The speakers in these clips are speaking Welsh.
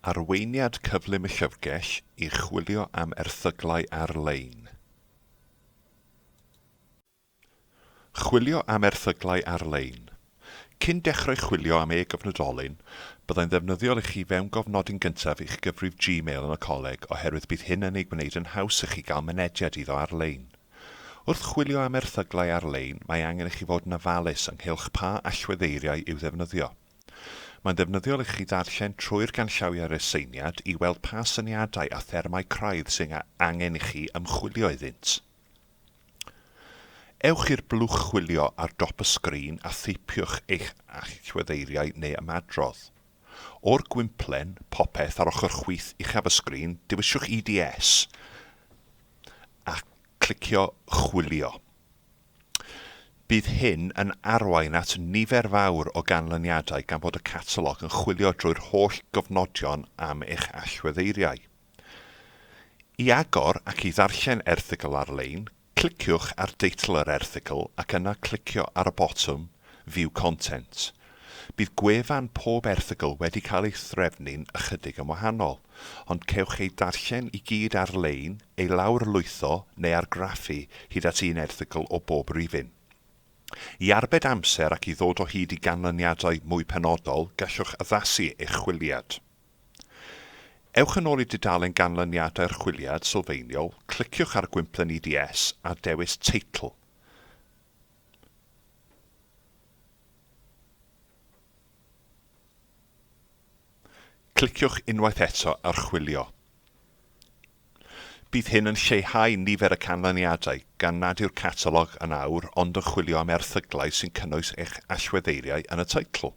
Arweiniad cyflym y llyfrgell i chwilio am erthyglau ar-lein. Chwilio am erthyglau ar-lein. Cyn dechrau chwilio am e-gyfnodolyn, byddai'n ddefnyddiol i chi fewngofnodi'n gyntaf i'ch gyfrif Gmail yn y coleg oherwydd bydd hyn yn ei gwneud yn haws i chi gael mynediad iddo ar-lein. Wrth chwilio am erthyglau ar-lein, mae angen i chi fod yn ofalus ynghylch pa allweddeiriau i'w ddefnyddio. Mae'n ddefnyddiol i chi ddarllen trwy'r ganllawiau reseiniad i weld pa syniadau a thermau craidd sy'n angen i chi ymchwilio iddynt. Ewch i'r blwch chwilio ar dop y sgrin a theipiwch eich allweddeiriau neu ymadrodd. O'r gwymplen, popeth ar ochr chwith uchaf y sgrin, dewiswch EDS a clicio Chwilio. Bydd hyn yn arwain at nifer fawr o ganlyniadau gan fod y catalog yn chwilio drwy'r holl gofnodion am eich allweddeiriau. I agor ac i ddarllen erthygl ar-lein, cliciwch ar deitl yr erthygl ac yna clicio ar y botwm View Content. Bydd gwefan pob erthygl wedi cael ei threfnu'n ychydig yn wahanol, ond cewch ei darllen i gyd ar-lein, ei lawrlwytho neu argraffu hyd at un erthygl o bob rifyn. I arbed amser ac i ddod o hyd i ganlyniadau mwy penodol, gallwch addasu eich chwiliad. Ewch yn ôl i dudalen ganlyniadau'r chwiliad sylfaeniol, cliciwch ar gwymplen EDS a dewis Teitl. Cliciwch unwaith eto ar Chwilio. Bydd hyn yn lleihau nifer y canlyniadau gan nad yw'r catalog yn awr ond yn chwilio am erthyglau sy'n cynnwys eich allweddeiriau yn y teitl.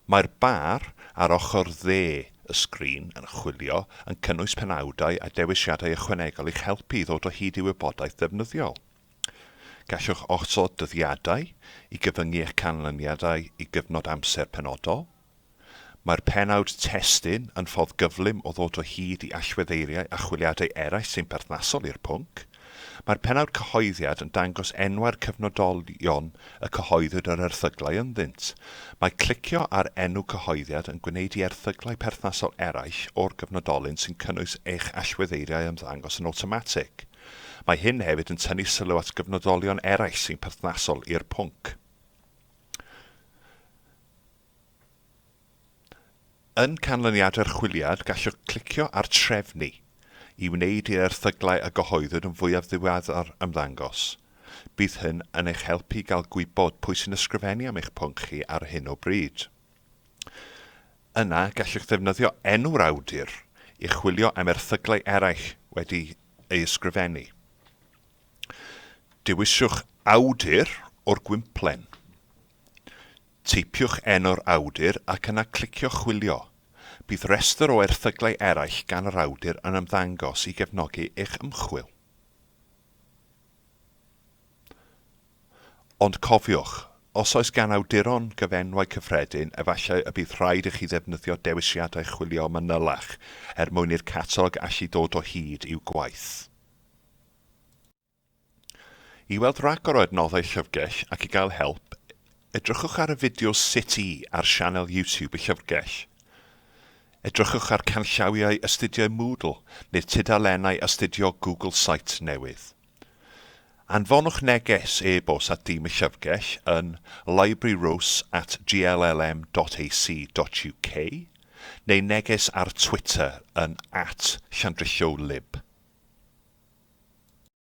Mae'r bar ar ochr dde y sgrin yn chwilio yn cynnwys penawdau a dewisiadau ychwanegol i'ch helpu i ddod o hyd i wybodaeth ddefnyddiol. Gallwch osod dyddiadau i gyfyngu eich canlyniadau i gyfnod amser penodol. Mae'r pennawd testun yn ffordd gyflym o ddod o hyd i allweddeiriau a chwiliadau eraill sy'n berthnasol i'r pwnc. Mae'r pennawd cyhoeddiad yn dangos enwau'r cyfnodolion y cyhoeddwyd yr erthyglau ynddynt. Mae clicio ar enw cyhoeddiad yn gwneud i erthyglau perthnasol eraill o'r gyfnodolyn sy'n cynnwys eich allweddeiriau ymddangos yn awtomatig. Mae hyn hefyd yn tynnu sylw at gyfnodolion eraill sy'n perthnasol i'r pwnc. Yn canlyniadau'r chwiliad, gallwch clicio ar Trefnu i wneud i'r erthyglau a gyhoeddwyd yn fwyaf ddiweddar ymddangos. Bydd hyn yn eich helpu i gael gwybod pwy sy'n ysgrifennu am eich pwnc chi ar hyn o bryd. Yna, gallwch ddefnyddio enw'r awdur i chwilio am erthyglau eraill wedi eu ysgrifennu. Dewiswch 'Awdur' o'r gwymplen. Teipiwch enw'r awdur ac yna clicio 'Chwilio'. Bydd rhestr o erthyglau eraill gan yr awdur yn ymddangos i gefnogi eich ymchwil. Ond cofiwch, os oes gan awduron gyfenwau cyffredin, efallai y bydd rhaid i chi ddefnyddio dewisiadau chwilio manylach er mwyn i'r catalog allu dod o hyd i'w gwaith. I weld rhagor o adnoddau llyfrgell ac i gael help, edrychwch ar y fideo Sut i ar sianel YouTube y llyfrgell. Edrychwch ar canllawiau astudio Moodle neu'r tudalennau astudio Google Sites newydd. Anfonwch neges e-bost at dîm y llyfrgell yn libraryrose@gllm.ac.uk neu neges ar Twitter yn @llandrillo_lib.